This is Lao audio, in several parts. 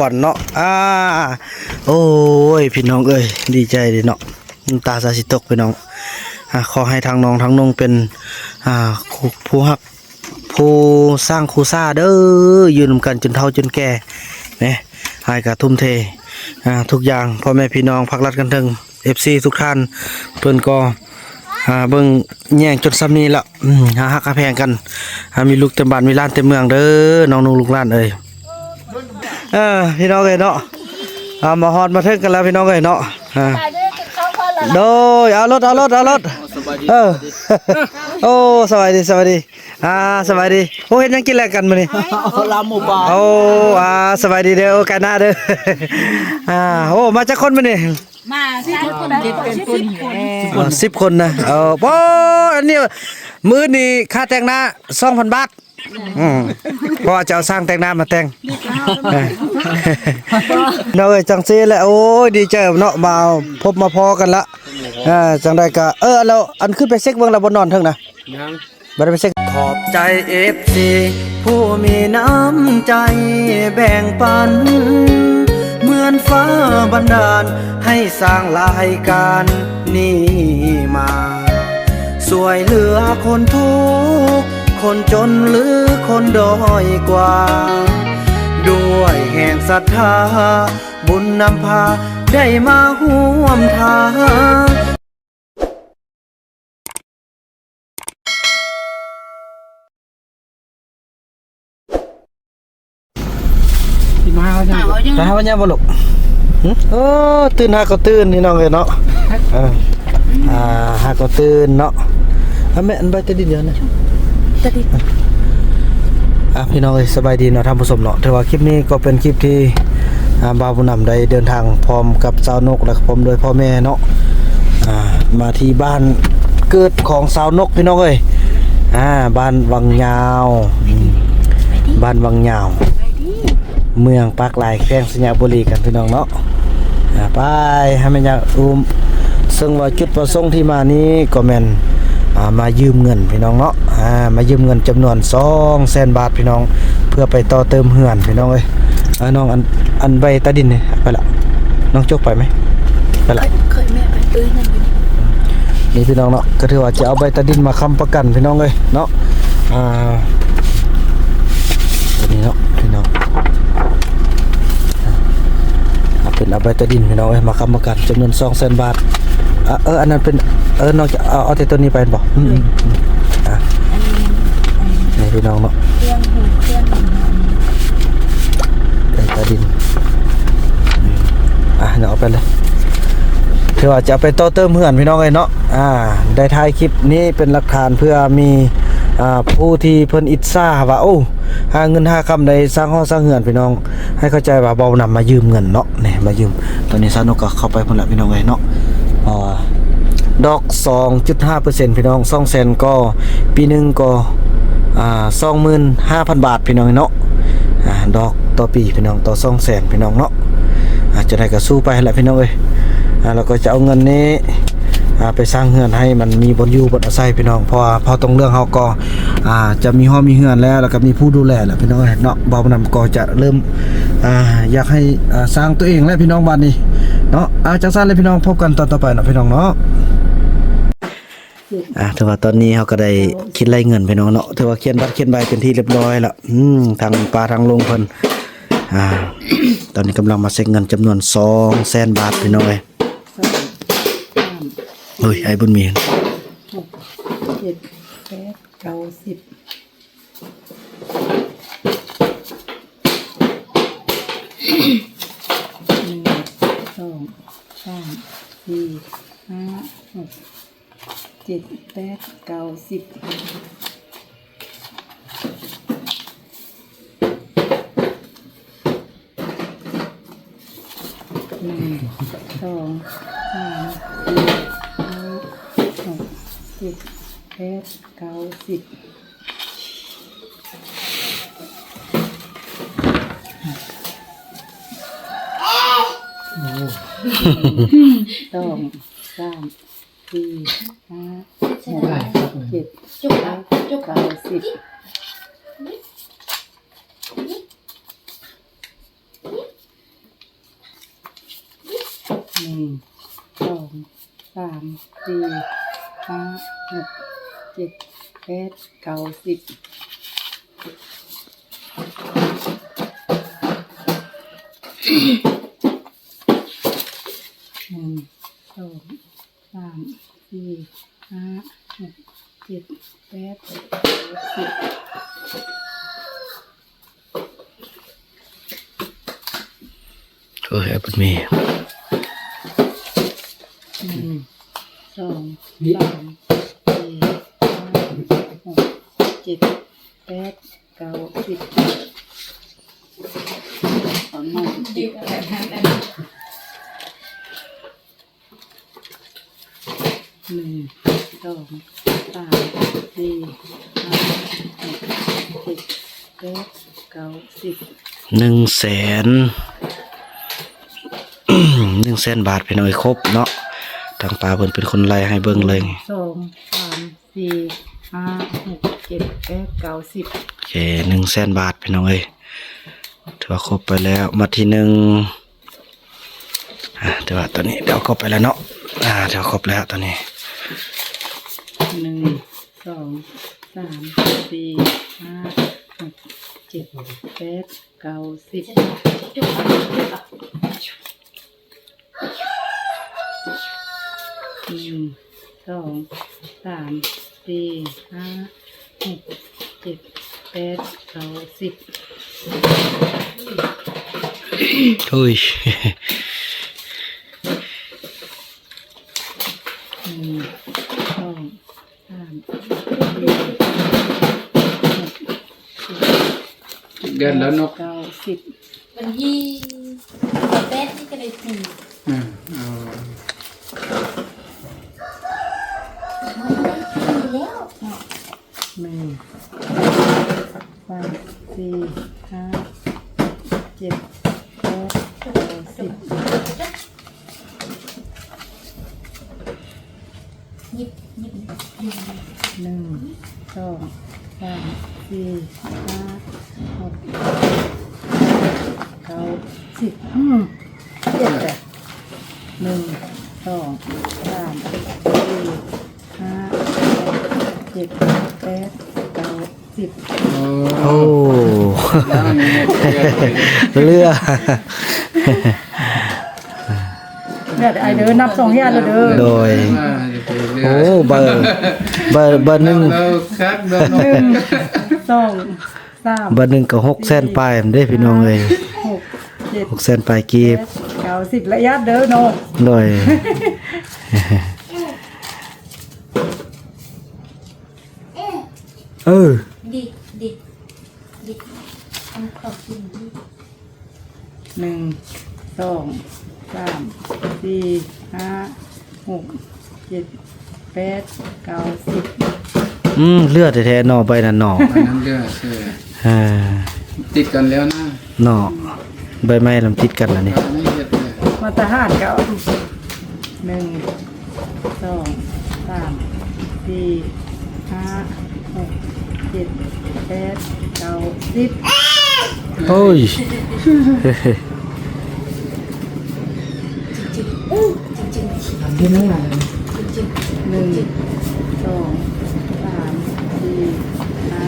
ກ່ອນເນາະ. ອາ ໂອ້ຍ ພີ່ນ້ອງເອີຍ ດີໃຈເດເນາະ ນ້ຳຕາສາຊິຕົກ ພີ່ນ້ອງ. ອາ ຂໍໃຫ້ທັງນ້ອງທັງນຸ່ງເປັນ ອາ ຄູ່ ຜູ້ຮັກ ຜູ້ສ້າງຄູ່ສ້າເດີ ຢູ່ນຳກັນຈົນເຖົ້າຈົນແກ່ເນາະ. ອ້າຍກະທຸ່ມເທ ອາ ທຸກຢ່າງ ພໍ່ແມ່ພີ່ນ້ອງ ພັກລັດຂັ້ນເທິງ ເອັຟຊີ ທຸກທ່ານ ເພິ່ນກໍ ອາ ເບິ່ງແຍງຈົນຊ່ຳນີ້ລະ ອາ ຫາຮັກຫາແພງກັນ ອາ ມີລູກເຕັມບ້ານມີຫຼານເຕັມເມືອງເດີ ນ້ອງນຸ່ງລູກຫຼານເອີຍ. ເອີ ພີ່ນ້ອງເອີຍເນາະ ອາ ມາຮອດມາເຖິງກັນແລ້ວ ພີ່ນ້ອງເອີຍເນາະ. ອາ ໂດຍ ເອົາລົດ ເອົາລົດ ເອົາລົດ ເອີ ໂອ້ ສະບາຍດີ ສະບາຍດີ. ອາ ສະບາຍດີ. ໂອ້ ເຮັດຫຍັງກິນແລງກັນມື້ນີ້? ລາບໝູປ່າ. ໂອ້ ອາ ສະບາຍດີເດີ ໂອກາດໜ້າເດີ. ອາ ໂອ້ ມາຈັກຄົນມື້ນີ້? ມາສິບຄົນ ເຈັດແປດຄົນ. ເອີ ສິບຄົນນະ. ເອີ ບໍ່ ອັນນີ້ ມື້ນີ້ຄ່າແຕ່ງໜ້າສອງພັນບາດ. ອືມ ເພາະວ່າຈະເອົາຊ່າງແຕ່ງໜ້າມາແຕ່ງ. ເນາະເອີຍ ຈັ່ງຊີ້ແຫຼະ. ໂອ້ຍ ດີໃຈເນາະ ມາພົບມາພໍ້ກັນລະ. ເອີ ຈັ່ງໃດກະ ເອີ ແລ້ວອັນຂຶ້ນໄປເຊັກເບິ່ງລະບໍ່ ນອນເທິງນະ? ຍັງ ບໍ່ໄດ້ໄປເຊັກ. ຂອບໃຈເອັຟຊີຜູ້ມີນ້ຳໃຈແບ່ງປັນ ເໝືອນຟ້າບັນດານໃຫ້ສ້າງລາຍການນີ້ມາ ຊ່ວຍເຫຼືອຄົນທຸກ ຄົນຈົນ ຫຼື ຄົນດ້ອຍກວ່າ ດ້ວຍແຮງສັດທາ ບຸນນຳພາໄດ້ມາຮ່ວມທາງ. ຊິມາຫາເຮົາຍັງ ຫາເຮົາຍັງ ໄປຫາເຮົາຍັງບໍ່ລູກ? ຫຶ? ໂອ້ ຕື່ນຫາກໍຕື່ນ ພີ່ນ້ອງເອີຍເນາະ. ເອີ ອ່າ ຫາກໍຕື່ນເນາະ. ອາ ແມ່ ອັນໃບຕາດິນຢູ່ຫັ້ນນະ ຕາດິນ. ອ່າ ພີ່ນ້ອງເອີຍ ສະບາຍດີເນາະທ່ານຜູ້ຊົມເນາະ. ຖືວ່າຄລິບນີ້ກໍເປັນຄລິບທີ່ ອ່າ ບ່າວບຸນນຳໄດ້ເດີນທາງພ້ອມກັບສາວນົກ ແລະ ພ້ອມດ້ວຍພໍ່ແມ່ເນາະ ອ່າ ມາທີ່ບ້ານເກີດຂອງສາວນົກ ພີ່ນ້ອງເອີຍ ອ່າ ບ້ານວັງຍາວ ອືມ ບ້ານວັງຍາວ ເມືອງປາກລາຍ ແຂວງໄຊຍະບູລີກັນ ພີ່ນ້ອງເນາະ. ອ່າ ໄປ ໃຫ້ແມ່ຍ່າອຸ້ມ ເຊິ່ງວ່າຈຸດປະສົງທີ່ມານີ້ກໍແມ່ນ ອ່າ ມາຢືມເງິນ ພີ່ນ້ອງເນາະ ອ່າ ມາຢືມເງິນຈຳນວນສອງແສນບາດ ພີ່ນ້ອງ ເພື່ອໄປຕໍ່ເຕີມເຮືອນ ພີ່ນ້ອງເອີຍ. ເອີ ນ້ອງ ອັນ ອັນໃບຕາດິນນີ້ໄປລະ ນ້ອງຈົກໄປໄໝ? ໄປລະ ຄ່ອຍ ຄ່ອຍແມ່ໄປ. ເອີ ນັ້ນຢູ່ນີ້ ນີ້ພີ່ນ້ອງເນາະ ກໍຖືວ່າຈະເອົາໃບຕາດິນມາຄ້ຳປະກັນ ພີ່ນ້ອງເອີຍເນາະ. ອ່າ ຕົວນີ້ເນາະ ພີ່ນ້ອງ ອ່າ ເປັນເອົາໃບຕາດິນ ພີ່ນ້ອງເອີຍ ມາຄ້ຳປະກັນຈຳນວນສອງແສນບາດ. ອ່າ ເອີ ອັນນັ້ນເປັນ ເອີ ນ້ອງຈະເອົາ ເອົາແຕ່ຕົວນີ້ໄປແມ່ນບໍ່? ອືມ ອືມ ອ່າ ອັນນີ້ ນີ້ພີ່ນ້ອງເນາະ ເຄື່ອງຫູເຄື່ອງ ເອີ ຕາດິນ ອ່າ ເອົາໄປເລີຍ ຖືວ່າຈະເອົາໄປຕໍ່ເຕີມເຮືອນ ພີ່ນ້ອງເອີຍເນາະ. ອ່າ ໄດ້ຖ່າຍຄລິບນີ້ເປັນຫຼັກຖານເພື່ອມີ ອ່າ ຜູ້ທີ່ເພິ່ນອິດສາວ່າ ໂອ້ ຫາເງິນຫາຄຳໄດ້ສ້າງຫໍສ້າງເຮືອນ ພີ່ນ້ອງ ໃຫ້ເຂົ້າໃຈວ່າບ່າວບຸນນຳມາຢືມເງິນເນາະ ນີ້ມາຢືມ. ຕອນນີ້ສາວນົກກໍເຂົ້າໄປພຸ້ນລະ ພີ່ນ້ອງເອີຍເນາະ ເພາະວ່າດອກສອງຈຸດຫ້າເປີເຊັນ ພີ່ນ້ອງ ສອງແສນກໍ ປີໜຶ່ງກໍ ອ່າ ສອງໝື່ນຫ້າພັນບາດ ພີ່ນ້ອງເນາະ ອ່າ ດອກຕໍ່ປີ ພີ່ນ້ອງ ຕໍ່ສອງແສນ ພີ່ນ້ອງເນາະ. ອ່າ ຈັ່ງໃດກໍສູ້ໄປຫັ້ນແຫຼະ ພີ່ນ້ອງເອີຍ ອ່າ ແລ້ວກໍຈະເອົາເງິນນີ້ ອ່າ ໄປສ້າງເຮືອນໃຫ້ມັນມີບ່ອນຢູ່ບ່ອນອາໄສ ພີ່ນ້ອງ ເພາະວ່າເຜົ່າຕົງເຫຼືອງເຮົາກໍ ອ່າ ຈະມີຫໍມີເຮືອນແລ້ວ ແລ້ວກໍມີຜູ້ດູແລແລ້ວ ພີ່ນ້ອງເອີຍເນາະ. ບ່າວບຸນນຳກໍຈະເລີ່ມ ອ່າ ຢາກໃຫ້ ອ່າ ສ້າງຕົວເອງແຫຼະ ພີ່ນ້ອງ ບາດນີ້ເນາະ. ອ່າ ຈັ່ງຊັ້ນແຫຼະ ພີ່ນ້ອງ ພົບກັນຕອນຕໍ່ໄປເນາະ ພີ່ນ້ອງເນາະ. ອ່າ ຖືວ່າຕອນນີ້ເຮົາກໍໄດ້ຄິດໄລ່ເງິນ ພີ່ນ້ອງເນາະ ຖືວ່າຂຽນບັດຂຽນໃບເປັນທີ່ລຽບຮ້ອຍລະ. ອືມ ທາງປ້າທາງລຸງເພິ່ນ ອ່າ ຕອນນີ້ກຳລັງມາເຊັກເງິນຈຳນວນສອງແສນບາດ ພີ່ນ້ອງເອີຍ. ໂອ້ຍ ອ້າຍບຸນມີ ຫົກ ເຈັດ ແປດ ເກົ້າ ສິບ ໜຶ່ງ ສອງ ສາມ ສີ່ ຫ້າ ຫົກ ເຈັດ ແປດ ເກົ້າ ສິບ ໜຶ່ງ ສອງ ສາມ ສີ່ ຫ້າ ຫົກ ເຈັດ ແປດ ເກົ້າ ສິບ ສອງ ສາມ ສີ່ ຫ້າ ຫົກ ເຈັດ ແປດ ເກົ້າ ສິບ ສິບ ມ ສີ່ ຫ້າ ຫົກ ເຈັດ ແປດ ເກົ້າ ສິບ ໜຶ່ງ ສອງ ສາມ ສີ່ ຫ້າ ຫົກ ເຈັດ ແປດ ເກົ້າ ສິບ ໂອ້ຍ ແອັບເປິ້ນມີ ໜຶ່ງ ສອງ ສາມ ສີ່ ຫ້າ ຫົກ ເຈັດ ແປດ ເກົ້າ ສິບ ໜຶ່ງ ສອງ ສາມ ສີ່ ຫ້າ ຫົກ ເຈັດ ແປດ ເກົ້າ ສິບ ໜຶ່ງແສນ ໜຶ່ງແສນບາດ ພີ່ນ້ອງເອີຍ ຄົບເນາະ. ທາງປ້າເພິ່ນເປັນຄົນໄລ່ໃຫ້ເບິ່ງເລີຍ ສອງ ສາມ ສີ່ ຫ້າ ຫົກ ເຈັດ ແປດ ເກົ້າ ສິບ ໂອເຄ ໜຶ່ງແສນບາດ ພີ່ນ້ອງເອີຍ ຖືວ່າຄົບໄປແລ້ວ ໝາດທີໜຶ່ງ ອ່າ ແຕ່ວ່າຕອນນີ້ດຽວຄົບໄປແລ້ວເນາະ ອ່າ ດຽວຄົບແລ້ວຕອນນີ້ ໜຶ່ງ ສອງ ສາມ ສີ່ ຫ້າ ຫົກ ເຈັດ ແປດ ເກົ້າ ສິບ ໜຶ່ງ ສອງ ສາມ ສີ່ ຫ້າ ຫົກ ເຈັດ ແປດ ເກົ້າ ສິບ ໂອ້ຍ ໜຶ່ງ ສອງ ສາມ ສີ່ ຫ້າ ຫົກ ເຈັດ ແປດ ເກົ້າ ສິບ ບັນທີແປດນີ້ກໍໄດ້ສີ່ ອືມ ເອົາ ແລ້ວເນາະ ໜຶ່ງ ສອງ ສາມ ສີ່ ຫ້າ ຫົກ ເຈັດ ແປດ ເກົ້າ ສິບ ຍິບ ຍິບ ຍິບ ໜຶ່ງ ສອງ ສາມ ສີ່ ຫ້າ ຫົກ ເຈັດ ແປດ ເກົ້າ ສິບ ອືມ ເຈັດແຫຼະ ໜຶ່ງ ສອງ ສາມ ສີ່ ຫ້າ ຫົກ ເຈັດ ແປດ ເກົ້າ ສິບ ໂອ້ ໂອ້ ເຫຼືອ ເຫຼືອ ເດີ ນັບສອງຢ່າງເດີ ໂດຍ ອ່າ ໂອ້ ເບີ ເບີ ເບີໜຶ່ງ ເອົາຄັກເດີເນາະ ໜຶ່ງ ສອງ ສາມ ເບີໜຶ່ງກໍຫົກແສນປາຍເດ້ ພີ່ນ້ອງເອີຍ ຫົກ ເຈັດ ຫົກແສນປາຍກີບ ແປດ ເກົ້າ ສິບ ລະອຽດເດີເນາະ ໂດຍ ເອີ ດິ ດິ ດິ ເອົາເຂົ້າກິນດິ ໜຶ່ງ ສອງ ສາມ ສີ່ ຫ້າ ຫົກ ເຈັດ ແປດ ເກົ້າ ສິບ ອືມ ເຫຼືອແທ້ໆເນາະ ໃບນັ້ນເນາະ ໃບນັ້ນເຫຼືອ ເອີ ຕິດກັນແລ້ວນະ ເນາະ ໃບໄມ້ລຳຕິດກັນລະນີ້ ມາດຕະຖານກໍ ໜຶ່ງ ສອງ ສາມ ສີ່ ຫ້າ ຫົກ ເຈັດ ແປດ ເກົ້າ ສິບ ໂອ້ຍ ໜຶ່ງ ສອງ ສາມ ສີ່ ຫ້າ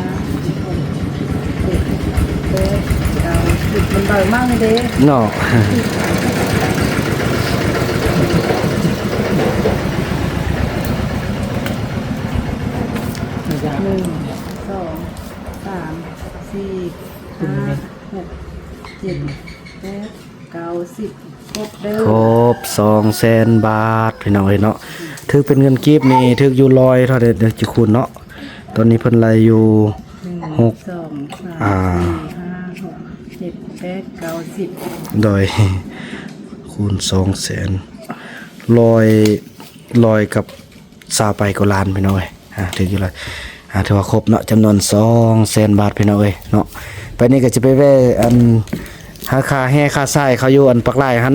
ຫົກ ເຈັດ ແປດ ເກົ້າ ສິບ ມັນເບົາມາກເດ້ເນາະ ໜຶ່ງ ສອງ ສາມ ສີ່ ຫ້າ ຫົກ ເຈັດ ແປດ ເກົ້າ ສິບ ຄົບເດີ ຄົບສອງແສນບາດ ພີ່ນ້ອງເອີຍເນາະ ຖືກເປັນເງິນກີບນີ້ຖືກຢູ່ຮ້ອຍເທົ່າໃດເດີ ຈິຄູນເນາະ ຕອນນີ້ເພິ່ນໄລ່ຢູ່ ໜຶ່ງ ຫົກ ສອງ ສາມ ອ່າ ສີ່ ຫ້າ ຫົກ ເຈັດ ແປດ ເກົ້າ ສິບ ໂດຍ ຄູນສອງແສນ ຮ້ອຍ ຮ້ອຍກັບ ຊາວປາຍກວ່າລ້ານ ພີ່ນ້ອງເອີຍ ອ່າ ຖືກຢູ່ລະ ອ່າ ຖືວ່າຄົບເນາະ ຈຳນວນສອງແສນບາດ ພີ່ນ້ອງເອີຍເນາະ ໄປນີ້ກໍຈະໄປແວ່ ອັນ ຫາຄ່າແຮ່ຄ່າສາຍເຂົາຢູ່ ອັນ ປາກລາຍຫັ້ນ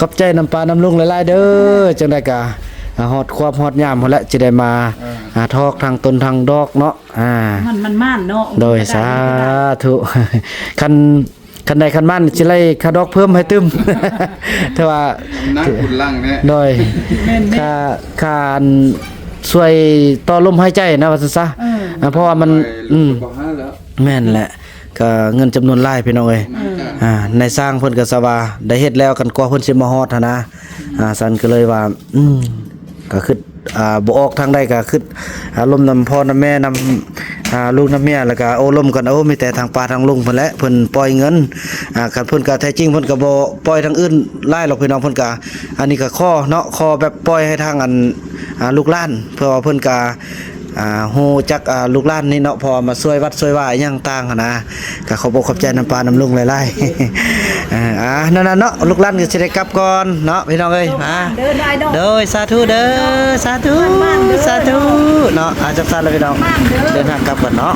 ຂອບໃຈນຳປ້ານຳລຸງຫຼາຍໆເດີ ຈັ່ງໃດກໍ ອ່າ ຮອດຄວາມຮອດຍາມພຸ້ນແຫຼະ ຈະໄດ້ມາ ເອີ ອ່າ ຖອກທັງຕົ້ນທັງດອກເນາະ ອ່າ ມັນ ມັນໝານເນາະ ໂດຍ ສາທຸ ຄັນ ຄັນໄດ້ຄັນມານີ້ຊິໄລ່ຄ່າດອກເພີ່ມໃຫ້ຕື່ມ ແຕ່ວ່າ ໜັກບຸນຫຼັງແທ້ ໂດຍ ແມ່ນໆ ຄ່າ ຄ່າອັນຊ່ວຍຕໍ່ລົມຫາຍໃຈນະ ວ່າຊັ້ນຊະ ເອີ ອ່າ ເພາະວ່າມັນ ອືມ ແມ່ນແຫຼະ ກໍເງິນຈຳນວນຫຼາຍພີ່ນ້ອງເອີຍ ອ່າ ນາຍຊ່າງເພິ່ນກໍສະວ່າໄດ້ເຮັດແລ້ວ ຄັນກວ່າເພິ່ນຊິມາຮອດຫັ້ນນະ ອ່າ ຊັ້ນກໍເລີຍວ່າ ອືມ ກໍຄິດ ອ່າ ບໍ່ອອກທາງໃດ ກໍຄິດ ອ່າ ລົມນຳພໍ່ນຳແມ່ ນຳ ອ່າ ລູກນຳເມຍ ແລ້ວກໍໂອ້ລົມກັນ ໂອ້ ມີແຕ່ທາງປ້າທາງລຸງເພິ່ນແຫຼະ ເພິ່ນປ່ອຍເງິນ ອ່າ ຄັນເພິ່ນກໍແທ້ຈິງເພິ່ນກໍບໍ່ປ່ອຍທາງອື່ນຫຼາຍດອກພີ່ນ້ອງ ເພິ່ນກໍ ອັນນີ້ກໍຂໍເນາະ ຂໍແບບປ່ອຍໃຫ້ທາງອັນ ອ່າ ລູກຫຼານ ເພື່ອວ່າເພິ່ນກໍ ອ່າ ຮູ້ຈັກ ອ່າ ລູກຫຼານນີ້ເນາະ ເພາະວ່າມາຊ່ວຍວັດຊ່ວຍວາອີ່ຫຍັງຕ່າງຫັ້ນນະ ກໍຂອບອົກຂອບໃຈນຳປ້ານຳລຸງຫຼາຍໆ ອ່າ ນັ້ນນະເນາະ ລູກຫຼານກໍຊິໄດ້ກັບກ່ອນເນາະ ພີ່ນ້ອງເອີຍ ອ່າ ໂດຍ ສາທຸເດີ ສາທຸ ສາທຸເນາະ ອ່າ ຈັກຊັ້ນລະພີ່ນ້ອງ ເດີນທາງກັບກ່ອນເນາະ.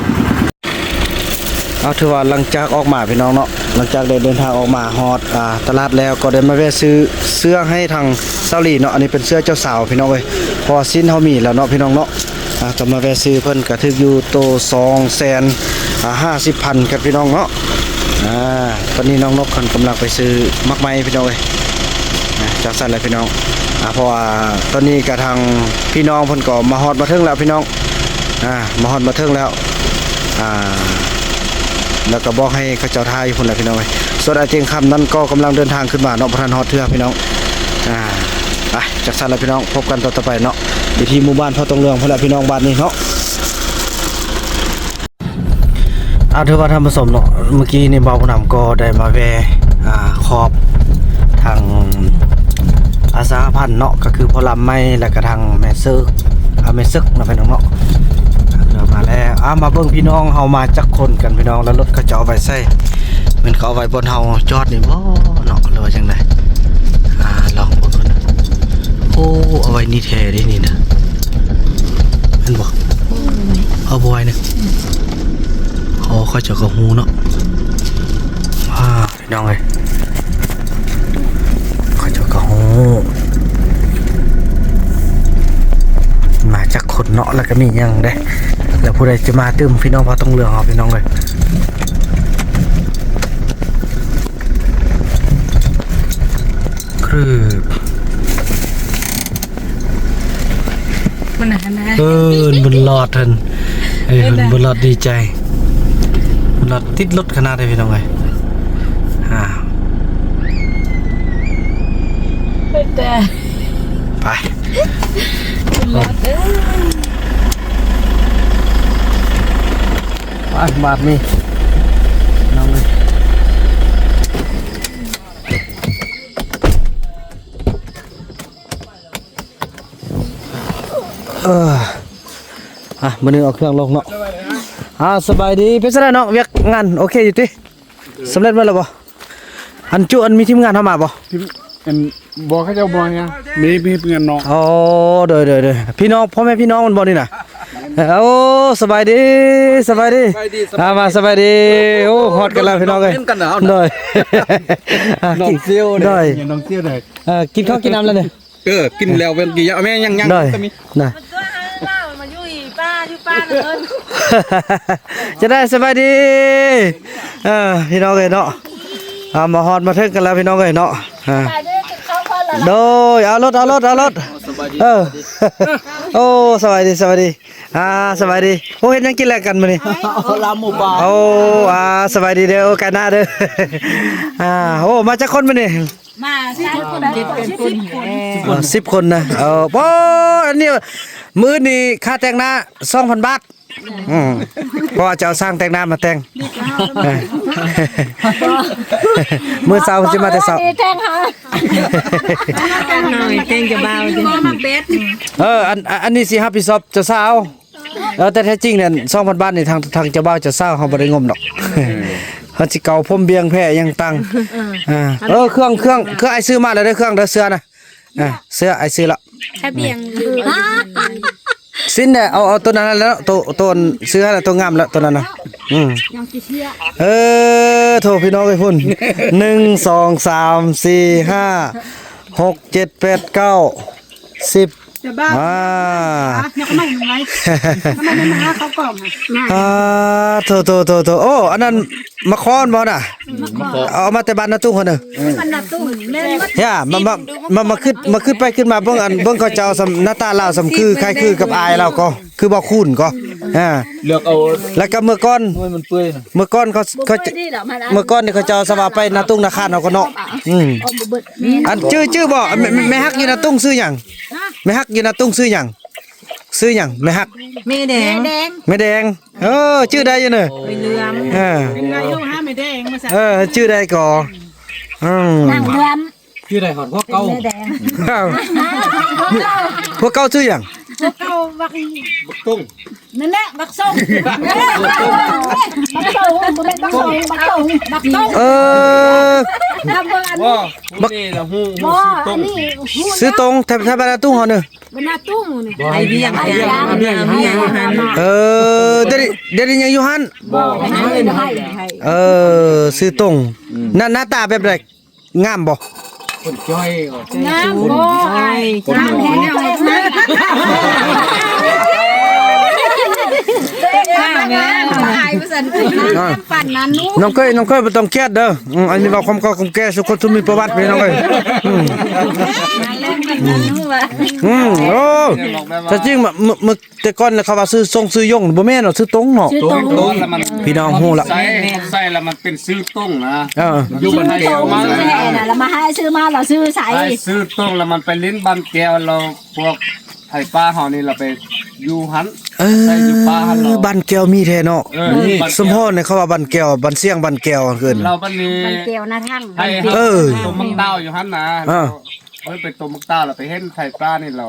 ເອົາ ຖືວ່າຫຼັງຈາກອອກມາພີ່ນ້ອງເນາະ ຫຼັງຈາກໄດ້ເດີນທາງອອກມາຮອດ ອ່າ ຕະຫຼາດແລ້ວ ກໍໄດ້ມາແວ່ຊື້ເສື້ອໃຫ້ທາງສາວຫຼີເນາະ ອັນນີ້ເປັນເສື້ອເຈົ້າສາວພີ່ນ້ອງເອີຍ ເພາະວ່າສິ້ນເຮົາມີແລ້ວເນາະ ພີ່ນ້ອງເນາະ ອ່າ ກໍມາແວ່ຊື້ເພິ່ນກໍຖືກຢູ່ໂຕສອງແສນຫ້າສິບພັນກັນພີ່ນ້ອງເນາະ ອ່າ ຕອນນີ້ນ້ອງນົກເພິ່ນກຳລັງໄປຊື້ໝາກໄມ້ພີ່ນ້ອງເອີຍ ອ່າ ຈັ່ງຊັ້ນແຫຼະພີ່ນ້ອງ ອ່າ ເພາະວ່າຕອນນີ້ກະທາງພີ່ນ້ອງເພິ່ນກໍມາຮອດມາເຖິງແລ້ວພີ່ນ້ອງ ອ່າ ມາຮອດມາເຖິງແລ້ວ ອ່າ ແລ້ວກໍບອກໃຫ້ເຂົາເຈົ້າຖ້າຢູ່ພຸ້ນແຫຼະພີ່ນ້ອງເອີຍ ສ່ວນອ້າຍຕຽງຄຳນັ້ນກໍກຳລັງເດີນທາງຂຶ້ນມາເນາະ ບໍ່ທັນຮອດເທື່ອພີ່ນ້ອງ ອ່າ ໄປ ຈັ່ງຊັ້ນລະພີ່ນ້ອງ ພົບກັນຕອນຕໍ່ໄປເນາະ ຢູ່ທີ່ໝູ່ບ້ານເຜົ່າຕົງເຫຼືອງພຸ້ນແຫຼະພີ່ນ້ອງ ບາດນີ້ເນາະ ອ່າ ຖືວ່າທ່ານຜູ້ຊົມເນາະ ເມື່ອກີ້ນີ້ບ່າວຜູ້ນຳກໍໄດ້ມາແວ່ ອ່າ ຂອບທາງອາສາພັນເນາະ ກໍຄືພໍ່ລຳໄມ້ ແລ້ວກໍທາງແມ່ເສິກ ອ່າ ແມ່ເສິກເນາະ ພີ່ນ້ອງເນາະ ອ່າ ເຂົ້າມາແລ້ວ ອ່າ ມາເບິ່ງພີ່ນ້ອງເຮົາມາຈັກຄົນກັນພີ່ນ້ອງ ແລ້ວລົດເຂົາເຈົ້າເອົາໄວ້ໃສ ແມ່ນເຂົາເອົາໄວ້ບ່ອນເຮົາຈອດນີ້ບໍ່ເນາະ ຫຼືວ່າຈັ່ງໃດ ອ່າ ລອງເບິ່ງກ່ອນ ໂອ້ ເອົາໄວ້ນີ້ແທ້ເດ້ນີ້ນະ ແມ່ນບໍ່? ເອົາບໍ່ໄວ້ນະ ອໍ ເຂົາເຈົ້າກໍຮູ້ເນາະ ອ່າ ພີ່ນ້ອງເອີຍ ເຂົາເຈົ້າກໍຮູ້ ມາຈັກຄົນເນາະ ແລ້ວກໍມີຫຍັງເດ້ ແລ້ວຜູ້ໃດຈະມາຕື່ມ ພີ່ນ້ອງເຜົ່າຕົງເຫຼືອງເຮົາ ພີ່ນ້ອງເອີຍ ຄື ມັນຫັ້ນນະ ເອີ ບຸນຫຼອດເພິ່ນ ເອີ ເພິ່ນ ບຸນຫຼອດດີໃຈ ບຸນຫຼອດຕິດລົດຂະໜາດໃດພີ່ນ້ອງເອີຍ ອ່າ ໄປແຕ່ ໄປ ບຸນຫຼອດເອີຍ ໄປບາດນີ້ ນ້ອງເອີຍ. ເອີ ອ່ະ ມື້ນີ້ເອົາເຄື່ອງລົງເນາະ ອ່າ ສະບາຍດີ ເປັນຈັ່ງໃດນ້ອງ ວຽກງານໂອເຄຢູ່ຕິ ສຳເລັດໝົດແລ້ວບໍ່ ອັນຈຸ ອັນມີທີມງານເຮົາມາບໍ່ ທີມ ອັນ ບໍ່ ເຂົາເຈົ້າບໍ່ຫຍັງ ມີ ມີເພື່ອນເນາະ ອໍ ໂດຍ ໂດຍ ໂດຍ ພີ່ນ້ອງ ພໍ່ແມ່ພີ່ນ້ອງມັນບໍ່ນີ້ນະ ໂອ້ ສະບາຍດີ ສະບາຍດີ ສະບາຍດີ ອ່າ ມາ ສະບາຍດີ ໂອ້ ຮອດກັນແລ້ວພີ່ນ້ອງເອີຍ ໂດຍ ນ້ອງຊິວ ໂດຍ ນ້ອງຊິວ ໂດຍ ເອີ ກິນເຂົ້າກິນນ້ຳແລ້ວນີ້ ເອີ ກິນແລ້ວເປັນກິນຢາ ແມ່ນຍັງ ຍັງ ໂດຍ ກໍມີ ນະ ຕົວໃຫ້ລາວມາຢູ່ອີ່ປ່າ ຢູ່ປ່າເດີ ຈະໄດ້ສະບາຍດີ ເອີ ພີ່ນ້ອງເອີຍເນາະ ອ່າ ມາຮອດມາເຖິງກັນແລ້ວພີ່ນ້ອງເອີຍເນາະ ອ່າ ໂດຍ ເອົາລົດ ເອົາລົດ ເອົາລົດ ເອີ ໂອ້ ສະບາຍດີ ສະບາຍດີ ອ່າ ສະບາຍດີ ໂອ້ ເຮັດຫຍັງກິນແລງກັນມື້ນີ້ ລາບໝູປ່າ ໂອ້ ອ່າ ສະບາຍດີເດີ ໂອ້ ກາຍໜ້າເດີ ອ່າ ໂອ້ ມາຈັກຄົນມື້ນີ້ ມາສາມຄົນ ສິບຄົນ ເອີ ສິບຄົນນະ ເອີ ໂອ້ ອັນນີ້ ມື້ນີ້ຄ່າແຕ່ງໜ້າສອງພັນບາດ ອືມ ເພາະວ່າຈະເອົາຊ່າງແຕ່ງໜ້າມາແຕ່ງ ເອີ ມື້ເຊົ້າຊິມາແຕ່ເຊົ້າ ແຕ່ງຫາ ແຕ່ງໜ້າ ແຕ່ງເຈົ້າບ່າວ ເອີ ອັນ ອັນນີ້ຊິຮັບຜິດຊອບເຈົ້າສາວ ເອີ ແຕ່ແທ້ຈິງນັ້ນ ສອງພັນບາດນີ້ ທາງ ທາງເຈົ້າບ່າວເຈົ້າສາວເຮົາບໍ່ໄດ້ງົມດອກ ເຮົາຊິເກົາຜົມບຽງແພ້ຫຍັງຕ່າງ ເອີ ເອີ ເຄື່ອງ ເຄື່ອງ ເຄື່ອງອ້າຍຊື້ມາແລ້ວເດີ ເຄື່ອງເດີ ເສື້ອນະ ອ່າ ເສື້ອອ້າຍຊື້ລະ ຖ້າບຽງຢູ່ ສິ້ນແຫຼະ ເອົາ ເອົາໂຕນັ້ນແຫຼະເນາະ ໂຕ ໂຕ ຊື້ຫັ້ນແຫຼະ ໂຕງາມແລ້ວໂຕນັ້ນນະ ອືມ ເອີ ໂທ້ ພີ່ນ້ອງເອີຍ ພຸ້ນ ໜຶ່ງ ສອງ ສາມ ສີ່ ຫ້າ ຫົກ ເຈັດ ແປດ ເກົ້າ ສິບ ອ່າ ອ່າ ເອົາມາແມ່ນຫຍັງ ເອົາມາແມ່ນຫຍັງ ເອົາເຂົ້າກ່ອງ ອ່າ ໂທໆໆໆ ໂອ້ ອັນນັ້ນ ໝາກຄອນບໍ່ນະ? ໝາກຄອນ ເອົາມາແຕ່ບ້ານນາຕຸ້ງພຸ້ນເດີ ບ້ານນາຕຸ້ງ ແມ່ນໝົດ ຢ່າ ມາ ມາ ມາ ມາຄຶດ ມາຄຶດໄປຄຶດມາ ເບິ່ງອັນ ເບິ່ງເຂົາເຈົ້າສ່ຳ ໜ້າຕາລາວສ່ຳຄື ຄ້າຍຄືກັບອ້າຍລາວກໍ ຄືບໍ່ຄູນກໍ ອ່າ ເລືອກເອົາ ແລ້ວກໍເມື່ອກ່ອນ ໜ່ວຍມັນເປື່ອຍນະ ເມື່ອກ່ອນເຂົາ ບໍ່ເປື່ອຍ ເຂົາ ດີແລ້ວ ມັນ ເມື່ອກ່ອນນີ້ເຂົາເຈົ້າສະວ່າໄປນາຕຸ້ງນາຄານເຮົາກໍເນາະ ອືມ ອັນ ຈື່ ຈື່ບໍ່ ແມ່ ແມ່ຮັກຢູ່ນາຕຸ້ງຊື່ຫຍັງ? ແມ່ຮັກຢູ່ນາຕຸ້ງຊື່ຫຍັງ? ຊື່ຫຍັງ ແມ່ຮັກ? ແມ່ແດງ ແມ່ແດງ ເອີ ຈື່ໄດ້ຢູ່ເນີ ເອີ ເປັນນາຍົກຫາແມ່ແດງມາຊະ ເອີ ຈື່ໄດ້ກໍ ອືມ ນາງເດືອນ ຊື່ໄດ້ຮອດພວກເກົ່າ ແມ່ແດງ ພວກເກົ່າຊື່ຫຍັງ? ພວກເກົ່າບັກ ບັກຕົງ ນັ້ນແຫຼະ ບັກສົງ ບັກຕົງ ບໍ່ແມ່ນບັກສົງ ບັກຕົງ ບັກຕົງ ເອີ ບໍ່ ຜູ້ນີ້ລະຮູ້ ຮູ້ຊື່ຕົງ ຊື່ຕົງ ທຳມະດາຕຸ້ງເຮົາເນີ ບັນດາຕຸ້ງນີ້ ໄອວຽງ ໄອວຽງ ໄອວຽງ ເອີ ດຽວນີ້ ດຽວນີ້ຍັງຢູ່ຫັ້ນ ບໍ່ ໃຫ້ ໃຫ້ ໃຫ້ ເອີ ຊື່ຕົງ ໜ້າ ໜ້າຕາແບບໃດ? ງາມບໍ່? ຄົນຈ້ອຍ ງາມບໍ່? ງາມແທ້ ງາມແທ້ ອາຍວ່າຊັ້ນ ອ່າ ປານນັ້ນ ນ້ອງເຄີຍ ນ້ອງເຄີຍບໍ່ຕ້ອງຄຽດເດີ ອືມ ອັນນີ້ເວົ້າຄວາມເກົ່າຄວາມແກ່ສູ່ຄົນສູ່ມີປະຫວັດ ພີ່ນ້ອງເອີຍ ອືມ ອືມ ໂອ້ ແທ້ຈິງ ເມື່ອ ເມື່ອ ແຕ່ກ່ອນເຂົາວ່າຊື່ສົງຊື່ຢົງ ບໍ່ແມ່ນເນາະ ຊື່ຕົງເນາະ ຊື່ຕົງ ຕົງລະມັນ ພີ່ນ້ອງຮູ້ລະ ໃສ່ ໃສ່ລະມັນເປັນຊື່ຕົງນະ ເອີ ຢູ່ບ້ານແກວມາ ລະມາໃຫ້ຊື່ມາລະຊື່ໃສ ໃຫ້ຊື່ຕົງລະມັນໄປຫຼິ້ນບ້ານແກວ ລະພວກໄທປ່າເຮົານີ້ລະໄປຢູ່ຫັ້ນ ເອີ ໃສ່ຢູ່ປ່າຫັ້ນລະ ບ້ານແກວມີແທ້ເນາະ ເອີ ມີ ສົມພໍນເຂົາວ່າບ້ານແກວ ບ້ານຊຽງບ້ານແກວເອີ້ນ ລະບັດນີ້ ບ້ານແກວນາທັງ ໃຫ້ ເອີ ຕົ້ມໝາກຕາວຢູ່ຫັ້ນນະ ເອີ ເພິ່ນໄປຕົ້ມໝາກຕາວລະໄປເຫັນໄທປ່ານີ້ລະ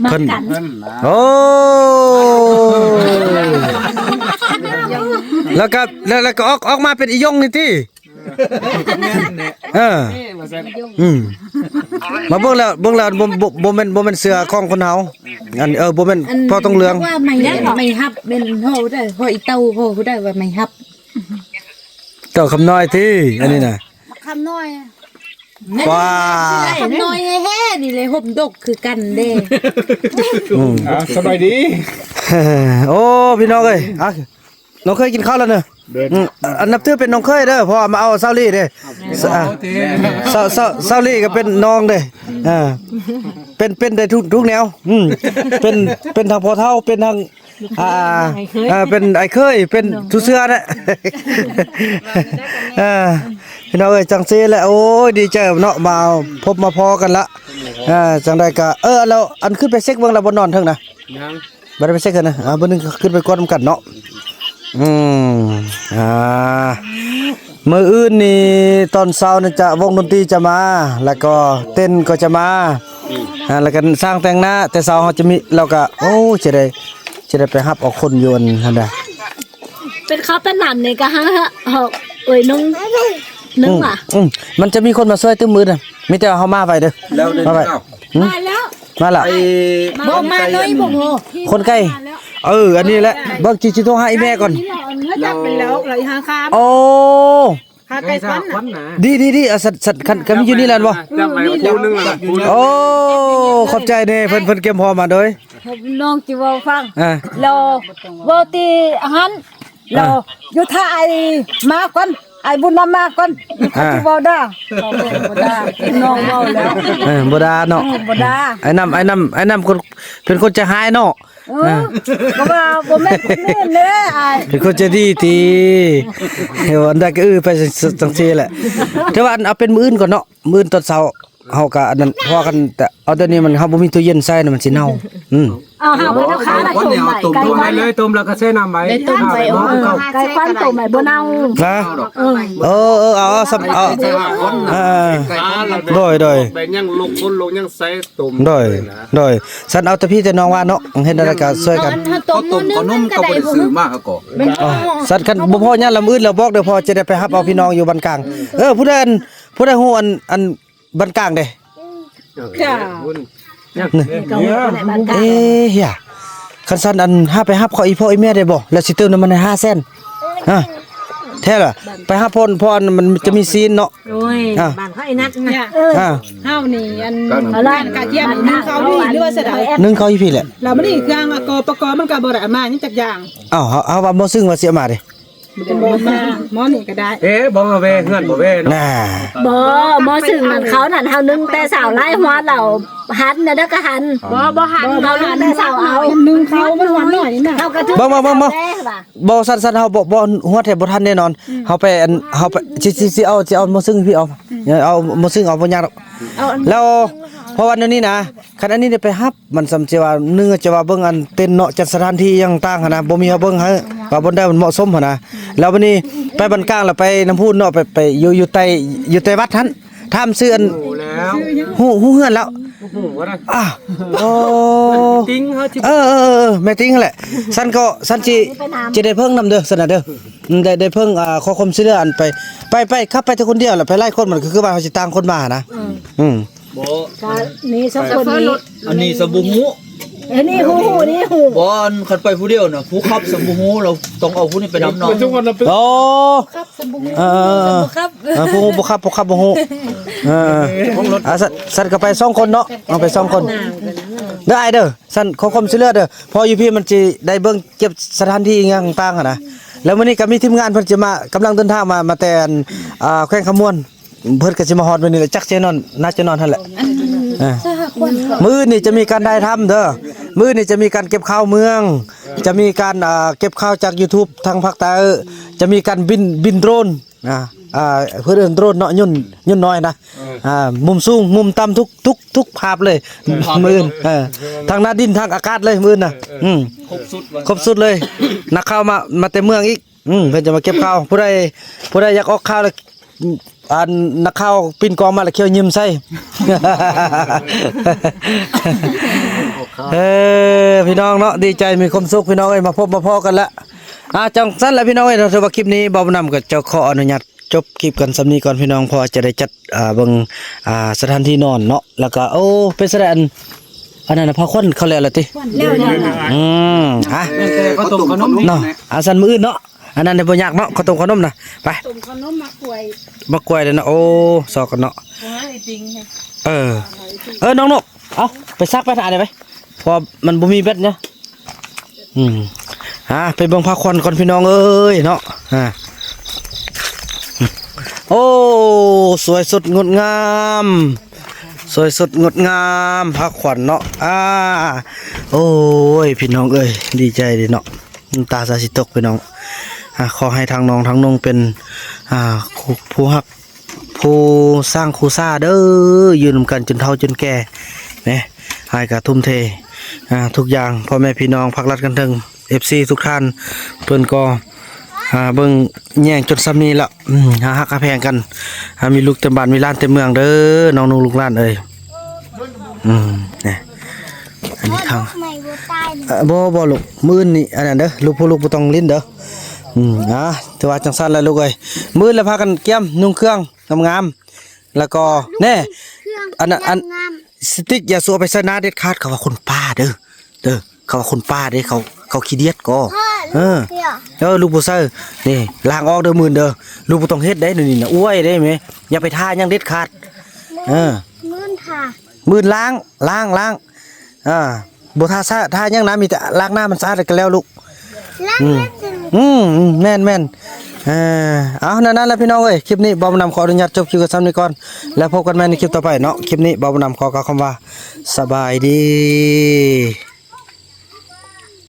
ມາກັນ ໂອ້ ແລ້ວກໍ ແລ້ວ ແລ້ວກໍອອກ ອອກມາເປັນອີ່ຢົງນີ້ຕິ ເອີ ອືມ ມາເບິ່ງແລ້ວ ເບິ່ງແລ້ວ ບໍ່ ບໍ່ ບໍ່ແມ່ນ ບໍ່ແມ່ນເສື້ອຂອງຄົນເຮົາ ອັນ ເອີ ບໍ່ແມ່ນ ເພາະຕ້ອງເຫຼືອງ ວ່າໄມ້ ໄມ້ຮັບແມ່ນເຮົາໄດ້ ເຮົາອີເຕົ້າ ເຮົາໄດ້ວ່າໄມ້ຮັບ ເຕົ້າຄຳນ້ອຍຕິ ອັນນີ້ນະ ຄຳນ້ອຍ ວ້າ ຄຳນ້ອຍແທ້ໆ ນີ້ແຫຼະ ຫົບດົກຄືກັນເດ້ ອືມ ອ່າ ສະບາຍດີ ໂອ້ ພີ່ນ້ອງເອີຍ ອ່ະ ນ້ອງເຄີຍກິນເຂົ້າແລ້ວເນີ ອືມ ອັນນັບຖືເປັນນ້ອງເຄີຍເດີ ເພາະວ່າມາເອົາສາວລີເດ້ ສາວ ສາວ ສາວ ສາວລີກໍເປັນນ້ອງເດ້ ອ່າ ເປັນ ເປັນໄດ້ທຸກ ທຸກແນວ ອືມ ເປັນ ເປັນທັງພໍ່ເຖົ້າ ເປັນທັງ ອ່າ ອ່າ ເປັນອ້າຍເຂີຍ ເປັນ ເປັນ ທຸເຊື່ອແຫຼະ ອ່າ ພີ່ນ້ອງເອີຍ ຈັ່ງຊີ້ແຫຼະ ໂອ້ຍ ດີໃຈເນາະ ມາພົບມາພໍ້ກັນລະ ອ່າ ຈັ່ງໃດກະ ເອີ ແລ້ວອັນຂຶ້ນໄປເຊັກເບິ່ງລະບໍ່ນອນເທິງນະ ຍັງ ບໍ່ໄດ້ໄປເຊັກເທື່ອນະ ອ່າ ມື້ໜຶ່ງຂຶ້ນໄປກວດນຳກັນເນາະ ອືມ ອ່າ ມື້ອື່ນນີ້ຕອນເຊົ້ານີ້ຈະ ວົງດົນຕີຈະມາ ແລ້ວກໍເຕັນກໍຈະມາ ອ່າ ແລ້ວກໍຊ່າງແຕ່ງໜ້າ ແຕ່ເຊົ້າເຮົາຈະມີ ແລ້ວກໍ ໂອ້ ຈະໄດ້ ຈະໄດ້ໄປຮັບເອົາຄົນຢູ່ອັນຫັ້ນດາ ເປັນເຂົ້າເປັນນ້ຳນີ້ກໍຫາ ເອີຍ ໜຶ່ງ ໜຶ່ງວ່າ ອືມ ມັນຈະມີຄົນມາຊ່ວຍຕື່ມອື່ນນະ ມີແຕ່ເຮົາມາໄວເດີ ແລ້ວ ມາໄວ ມາແລ້ວ ມາລະ ບໍ່ມາເລີຍ ບໍ່ ຄົນໄກ ເອີ ອັນນີ້ແຫຼະ ເບິ່ງ ຊິ ຊິໂທຫາອີ່ແມ່ກ່ອນ ໂອ້ ຫາໄກ່ຄວັນນະ ດີໆໆ ເອົາ ສັດ ສັດ ຄັນ ຄັນມີຢູ່ນີ້ແລ້ວບໍ່ ຈັບໄວ້ຄູ່ໜຶ່ງລະ ໂອ້ ຂອບໃຈເດ້ ເພິ່ນ ເພິ່ນກຽມພ້ອມມາໂດຍ ນ້ອງຊິເວົ້າຟັງ ອ່າ ລາວເວົ້າຕິຫັ້ນ ລາວ ອ່າ ຢູ່ຖ້າອ້າຍມາກ່ອນ ອ້າຍບຸນນຳມາກ່ອນ ອ່າ ຊິເວົ້າດ່າ ເວົ້າບໍ່ດ່າ ນ້ອງເວົ້າແລ້ວ ເອີ ບໍ່ດ່າເນາະ ເອີ ບໍ່ດ່າ ອ້າຍນຳ ອ້າຍນຳ ອ້າຍນຳຄົນ ເປັນຄົນໃຈຮ້າຍເນາະ ເອີ ເອີ ກໍວ່າບໍ່ແມ່ນຄົນອື່ນເດ້ອ້າຍ ເປັນຄົນໃຈດີຕິ ເອີ ອັນໃດກໍເອີໄປ ຈັ່ງ ຈັ່ງຊີ້ແຫຼະ ແຕ່ວ່າອັນ ເອົາເປັນມື້ອື່ນກ່ອນເນາະ ມື້ອື່ນຕອນເຊົ້າ ເຮົາກໍອັນນັ້ນ ເພາະວ່າຄັນແຕ່ເອົາດຽວນີ້ມັນ ເຮົາບໍ່ມີຕູ້ເຢັນໃສ່ນະ ມັນຊິເນົ່າ ອືມ ເອົາ ເຮົາກໍຕ້ອງຂາຍ ຕົ້ມແລ້ວ ຕົ້ມໄວ້ເລີຍ ຕົ້ມແລ້ວກໍແຊ່ນ້ຳໄວ້ ໄກ່ຄວັນຕົ້ມໄວ້ບໍ່ເນົ່າ ນະ ເອີ ເອີ ເອີ ເອົາ ເອົາ ເອົາ ເອີ ໂດຍ ໂດຍ ໄປຍັງລົງຄົນລົງຍັງໃສ່ຕົ້ມ ໂດຍ ໂດຍ ຊັ້ນເອົາແຕ່ພີ່ແຕ່ນ້ອງວ່າເນາະ ເຮັດແນວໃດກໍຊ່ວຍກັນ ເອົາຕົ້ມ ເອົານົມກໍບໍ່ໄດ້ຊື້ມາ ເຮົາກໍ ຊັ້ນຄັນບໍ່ພໍຍາມລຳອື່ນແລ້ວບອກເດີ ພໍ່ຈະໄດ້ໄປຮັບເອົາພີ່ນ້ອງຢູ່ບ້ານກາງ ເອີ ຜູ້ໃດ ອັນ ຜູ້ໃດຮູ້ອັນ ອັນ ບ້ານກາງເດ້ ເອີ ເຈົ້າ ເອີ ເອີ ເອີ ເອີ ເອີ ເອີ ເອີ ເອີ ເອີ ເອີ ເອີ ເອີ ເອີ ຄັນຊັ້ນ ອັນ ຫາໄປຮັບເຂົາອີ່ພໍ່ອີ່ແມ່ໄດ້ບໍ່? ແລ້ວຊິຕື່ມນ້ຳມັນໃຫ້ຫ້າແສນ ຮະ? ແທ້ລະ ໄປຫາເພິ່ນ ເພາະອັນມັນຈະມີຊີ້ນເນາະ. ໂອ້ຍ ອ່າ ບ້ານເຂົາໄອ້ນັດນະ ເອີ ອ່າ ເຮົານີ້ອັນ ເອົາລະ ກະທຽມໜຶ້ງເຂົ້າຢູ່ພີ້ ຫຼືວ່າຊັ້ນໃດ ໜຶ້ງເຂົ້າຢູ່ພີ້ແຫຼະ. ແລ້ວມື້ນີ້ເຄື່ອງ ອາ ກປກ ມັນກະບໍ່ໄດ້ເອົາມາຫຍັງຈັກຢ່າງ. ອ້າວ ເຮົາ ເຮົາວ່າໝໍຊຶງວ່າຊິເອົາມາເດ້ ມັນຈະບໍ່ມາ ໝໍນີ້ກະໄດ້. ເອ ບໍ່ມາແວ່ເຮືອນ ບໍ່ແວ່ເນາະ. ນ່າ ບໍ່ ໝໍຊຶງນັ້ນ ເຂົານັ້ນ ເຮົາໜຶ້ງແຕ່ເຊົ້າ ຫຼາຍຫົວແລ້ວ ຫັນແລ້ວກະຫັນ. ບໍ່ ບໍ່ຫັນ ບໍ່ຫັນແຕ່ເຊົ້າເອົາ ໜຶ້ງເຂົ້າມັນຫົວໜ້ອຍນະ. ເຮົາກະຖື ບໍ່ ບໍ່ ບໍ່ ບໍ່ ບໍ່ ຊັ້ນ ຊັ້ນເຮົາບໍ່ ບໍ່ ຫົວແທບບໍ່ທັນແນ່ນອນ. ອືມ ເຮົາໄປ ອັນ ເຮົາໄປ ຊິ ຊິ ຊິເອົາ ຊິເອົາໝໍຊຶງພີ້ ເອົາ ອືມ ເອົາໝໍຊຶງ ເອົາບໍ່ຍາກດອກ. ແລ້ວເພາະວ່າແນວນີ້ນະ ຄັນອັນນີ້ໄດ້ໄປຮັບ ມັນສ່ຳຈະວ່າ ໜຶ່ງຈະວ່າເບິ່ງອັນເຕັນເນາະ ຈັດສະຖານທີ່ຫຍັງຕ່າງຫັ້ນນະ ບໍ່ມີເຮົາເບິ່ງໃຫ້ວ່າບ່ອນໃດມັນເໝາະສົມຫັ້ນນະ. ແລ້ວບັດນີ້ໄປບ້ານກາງ ແລ້ວໄປນ້ຳພຸ້ນເນາະ ໄປ ໄປຢູ່ ຢູ່ໃຕ້ ຢູ່ໃຕ້ວັດຫັ້ນ ຖາມຊື່ອັນ ຮູ້ແລ້ວ ຮູ້ ຮູ້ເຮືອນແລ້ວ ຮູ້ບໍ່ໄດ້ ອ່າ ໂອ້ ຕິງເຮົາຊິ ເອີ ເອີ ເອີ ເອີ ແມ່ຕິງຫັ້ນແຫຼະ. ຊັ້ນກໍ ຊັ້ນຊິ ຊິໄດ້ເພິ່ງນຳເດີ ຊັ້ນນະເດີ ໄດ້ ໄດ້ເພິ່ງ ອ່າ ຂໍຄວາມຊ່ວຍເຫຼືອ ອັນໄປ ໄປ ໄປ ຂັບໄປແຕ່ຄົນດຽວ ແລ້ວໄປຫຼາຍຄົນ ມັນກໍຄືວ່າເຮົາຊິຕ່າງຄົນມານະ. ອືມ ອືມ ກະນີ້ສອງຄົນນີ້ ອັນນີ້ສະບໍ່ຮູ້ ອັນນີ້ຮູ້ ຮູ້ນີ້ຮູ້. ບໍ່ ອັນຄັນໄປຜູ້ດຽວນະ ຜູ້ຂັບສະບໍ່ຮູ້ ລາວຕ້ອງເອົາຜູ້ນີ້ໄປນຳເນາະ. ໂອ້ ຂັບສະບໍ່ຮູ້ ເອີ ເອີ ຜູ້ຮູ້ບໍ່ຂັບ ຜູ້ຂັບບໍ່ຮູ້. ເອີ ຊັ້ນ ຊັ້ນກະໄປສອງຄົນເນາະ ເອົາໄປສອງຄົນເດີອ້າຍເດີ. ຊັ້ນຂໍຄວາມຊ່ວຍເຫຼືອເດີ ເພາະຢູ່ພີ້ມັນຊິໄດ້ເບິ່ງເກັບສະຖານທີ່ຫຍັງຕ່າງຫັ້ນນະ. ແລ້ວມື້ນີ້ກະມີທີມງານເພິ່ນຊິມາ ກຳລັງເດີນທາງມາ ມາແຕ່ອັນ ອ່າ ແຂວງຄຳມ່ວນ. ເພິ່ນກໍຊິມາຮອດມື້ນີ້ແຫຼະ ຈັກຊິນອນ ໜ້າຈະນອນຫັ້ນແຫຼະ. ເອີ ມື້ອື່ນນີ້ຈະມີການຖ່າຍທຳເດີ ມື້ອື່ນນີ້ຈະມີການເກັບຂ່າວເມືອງ ຈະມີການ ອ່າ ເກັບຂ່າວຈາກ YouTube ທາງພາກໃຕ້ ຈະມີການບິນ ບິນໂດຣນ ອ່າ ອ່າ ເພິ່ນເອີ້ນໂດຣນເນາະ ຍົນ ຍົນນ້ອຍນະ. ເອີ ອ່າ ມຸມສູງ ມຸມຕ່ຳ ທຸກ ທຸກ ທຸກພາບເລີຍ ທຸກພາບ ມື້ອື່ນ. ເອີ ເອີ ທັງໜ້າດິນ ທັງອາກາດເລີຍມື້ອື່ນນະ. ເອີ ເອີ ອືມ ຄົບຊຸດ ຄົບຊຸດເລີຍ. ນັກຂ່າວມາ ມາແຕ່ເມືອງອີກ. ອືມ ເພິ່ນຈະມາເກັບຂ່າວ ຜູ້ໃດ ຜູ້ໃດຢາກອອກຂ່າວລະ ອັນນັກຂ່າວປິ່ນກ້ອງມາລະ ຂ້ຽວຍິ້ມໃສ່. ເອີ ພີ່ນ້ອງເນາະ ດີໃຈມີຄວາມສຸກພີ່ນ້ອງເອີຍ ມາພົບມາພໍ້ກັນລະ. ອ່າ ຈັ່ງຊັ້ນລະພີ່ນ້ອງເອີຍເນາະ ຖືວ່າຄລິບນີ້ບ່າວບຸນນຳກໍຈະຂໍອະນຸຍາດຈົບຄລິບກັນສ່ຳນີ້ກ່ອນພີ່ນ້ອງ ເພາະວ່າຈະໄດ້ຈັດ ອ່າ ເບິ່ງ ອ່າ ສະຖານທີ່ນອນເນາະ ແລ້ວກໍ ໂອ້ ເປັນຈັ່ງໃດ ອັນ ອັນນັ້ນນະ ພາຂວັນເຂົາແລ້ວລະຕິ? ແລ້ວ ແລ້ວ ແລ້ວ. ອືມ ອ່ະ ແຕ່ເຂົ້າຕົ້ມເຂົ້າໜົມເນາະ ອ່າ ຊັ້ນມື້ອື່ນເນາະ. ອັນນັ້ນບໍ່ຍາກເນາະ ເຂົ້າຕົ້ມເຂົ້າໜົມນະ. ໄປ ຕົ້ມເຂົ້າໜົມໝາກກ້ວຍ ໝາກກ້ວຍເດ້ເນາະ. ໂອ້ ຊອກກັນເນາະ. ເອີ ເອີ ນ້ອງນົກ ເອົາໄປຊັກໄປຖ້າໄດ້ໄປ ເພາະມັນບໍ່ມີແບັດເນາະ. ອືມ ອ່າ ໄປເບິ່ງພາຂວັນກ່ອນພີ່ນ້ອງເອີຍເນາະ. ອ່າ ໂອ້ ສວຍສົດງົດງາມ ສວຍສົດງົດງາມ ພາຂວັນເນາະ. ອ່າ ໂອ້ຍ ພີ່ນ້ອງເອີຍ ດີໃຈເດເນາະ ນ້ຳຕາສາຊິຕົກພີ່ນ້ອງ. ອ່າ ຂໍໃຫ້ທັງນ້ອງທັງນົງເປັນ ອ່າ ຄູ່ ຜູ້ຮັກ ຜູ້ສ້າງຄູ່ຊາເດີ ຢູ່ນຳກັນຈົນເຖົ້າຈົນແກ່ແນະ. ອ້າຍກະທຸ່ມເທ ອ່າ ທຸກຢ່າງ ພໍ່ແມ່ພີ່ນ້ອງພັກລັດກັນເທິງ ເອັຟຊີ ທຸກທ່ານ ເພິ່ນກໍ ອ່າ ເບິ່ງແຍງຈົນສ່ຳນີ້ລະ. ອືມ ຫາຮັກຫາແພງກັນ ຫາມີລູກເຕັມບ້ານມີຫຼານເຕັມເມືອງເດີ ນ້ອງນຸ່ງລູກຫຼານເອີຍ. ອືມ ນີ້ ອັນນີ້ທາງ ເອີ ບໍ່ ບໍ່ລູກ ມື້ອື່ນນີ້ ອັນນັ້ນເດີ ລູກ ຜູ້ລູກບໍ່ຕ້ອງຫຼິ້ນເດີ. ອືມ ອ່າ ຖືວ່າຈັ່ງຊັ້ນລະລູກເອີຍ ມື້ອື່ນລະພາກັນກຽມນຸ່ງເຄື່ອງງາມໆ ແລ້ວກໍແນ່ ອັນນັ້ນ ອັນ ສະຕິກ ຢ່າສູ່ເອົາໄປໃສ່ໜ້າເດັດຂາດ ເຂົາວ່າຄົນປ່າເດີ ເດີ ເຂົາວ່າຄົນປ່າເດ້ ເຂົາ ເຂົາຂີ້ດຽດກໍ ເອີ ເອີ ລູກບໍ່ໃສ່ ນີ້ ລ້າງອອກເດີ ມື້ອື່ນເດີ ລູກບໍ່ຕ້ອງເຮັດເດ້ ນີ້ນະ ອວຍເດ້ແມ່ ຢ່າໄປທາຫຍັງເດັດຂາດ. ເອີ ມື້ອື່ນທາ ມື້ອື່ນລ້າງ ລ້າງ ລ້າງ ອ່າ ບໍ່ທາສະ ທາຫຍັງນະ ມີແຕ່ລ້າງນ້ຳມັນສະອາດແລ້ວກໍແລ້ວລູກ. ອືມ ອືມ ອືມ ແມ່ນໆ. ເອີ ເອົາ ນັ້ນໆ ລະພີ່ນ້ອງເອີຍ ຄລິບນີ້ບ່າວບຸນນຳຂໍອະນຸຍາດຈົບຄລິບກັນສ່ຳນີ້ກ່ອນ ແລ້ວພົບກັນໃໝ່ໃນຄລິບຕໍ່ໄປເນາະ. ຄລິບນີ້ບ່າວບຸນນຳຂໍກ່າວຄຳວ່າ ສະບາຍດີ.